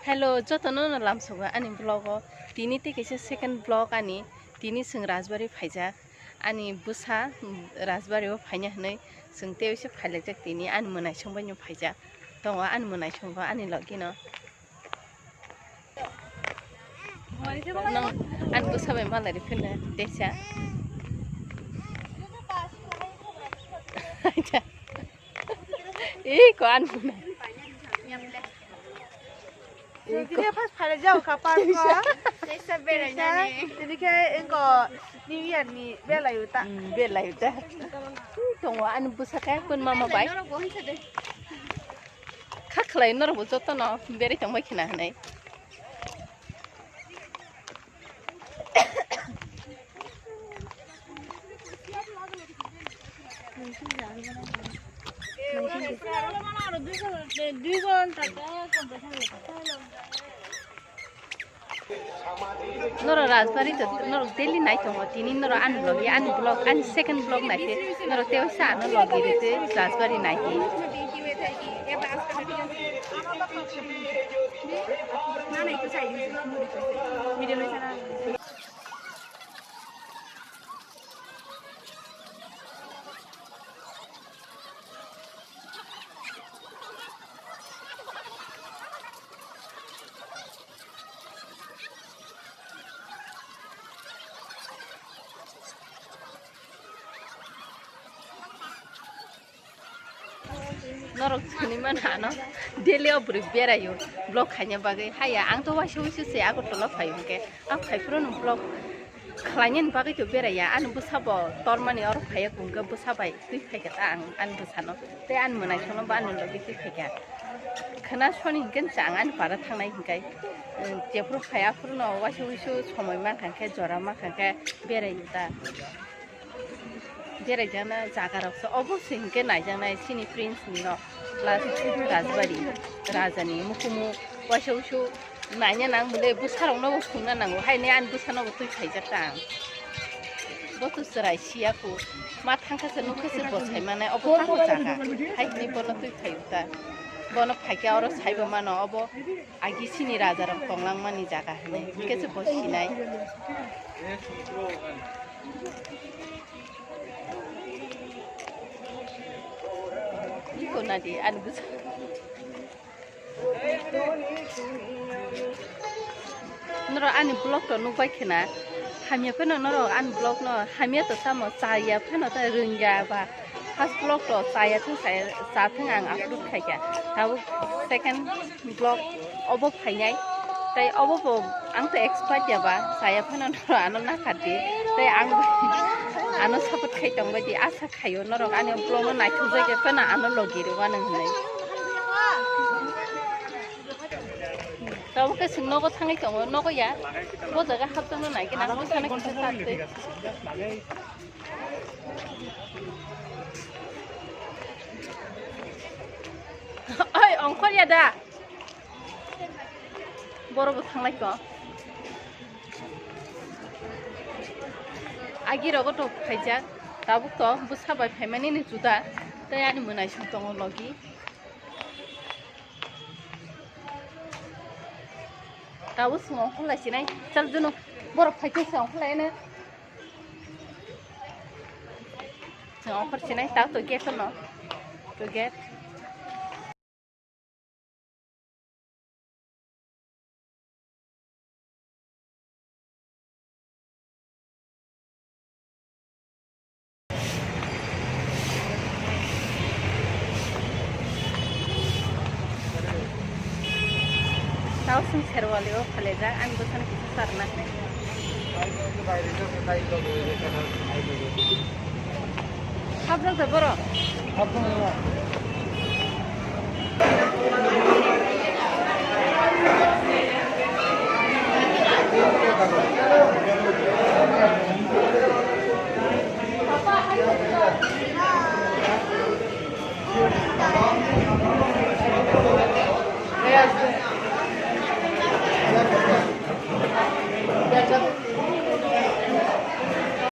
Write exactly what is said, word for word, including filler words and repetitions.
Hello, jotono no lamsogo ani vlog o. Tini tei kaisa second vlog ani. Tini chwng Rajbari phaijak. Ani bwsa, mm, Rajbari o phaina hinwi chwng tei oise phailaijak tini. Ani mwnaisong bai no phaijak. Tongo ani mwnaisong bo ani logi no. Nang ani bwsa bai malari phirna tesa. Iko ani bwna. Tini first phaile jao kha park o. Tesa berai nani. Tini khe engko New Year ni belai uta. Hmm, belai uta. Tongo ani bwsa khe kun mama bai. Kha khlai norok bo joto no berai tong bai khna hinai. Norok Rajbari to norok daily nai tongo, tini norok ani logi ani vlog, ani second vlog nai khe norok tei waisa ano logi rite Rajbari nai khe. Norok sini mana ano daily o bwrwi berayo vlog khaina bagwi. Haya, ang to waisa waisa se Agartala phai hwnkhe, ang phai phuru no vlog khlainani bagwi to beraiya. Ani bwsa bo tormani oro phaiya, hwnkhe bwsa bai twi phaikha ta ang ani bwsano, tei ani mwnaisongno bo ani logi twi phaikha. Khwna soni hwnkhe chwng ani para thangnai hwnkhe, jephuru phai aphuru no waisa waisa somoi mankha khe, jora mankha khe beraio ta. Beraijaknai jagarokse obo se hinkhe naijaknai chini prince ni nok plus Rajbari rajani mukumu waisa usu naina nang bole bwsarokno bo phunukna nango, haini ani bwsano bo twi khaijak ta ang. Bo to chwrai siya kho, ma thangkha se nukha se bo sai manai obo tamo jaga, haini bono twi khaio ta. Bono phaikhe oro saibo mano obo. Agi sini raja rok tonglang mani jaga hinwi hwnkhe se bo sinai. Iko nadi ani bwsa. Norok ani vlog to nukbai khena. Hamya phano norok ani vlog no hamya to tamo chaya phano ta rwngya ba. First vlog to chaya thung chaya cha thung ang upload khaikha. Tabuk second vlog obo phainai. Tai obo bo ang to expert ya ba chaya phano norok ano nakhardi. Tai ang ano support khai tongbaidi asa khaio norok ani vlog no naithokjak ya phano ano logi rwano hinwi. Tabuk khe chwng nogo thangwi tongo, nogo ya. Bo jaga hapjakno nai khe nang bwsano kisa chatwi. Oi, ongkhor ya da? Borok bo thanglai kho. Agi rogo to phaijak, tabuk to bwsa bai phaimani ni juda, tei ani mwnaisong tongo logi. Tabuk chwng ongkhorlai sinai. Chal, junu, borok phaikhe se ongkhorlaino. Chwng ongkhor sinai, tabuk to gate no. To gate. Tao sung serwali o phalajak, ani bwsano kisa sarna. Habjak da borok?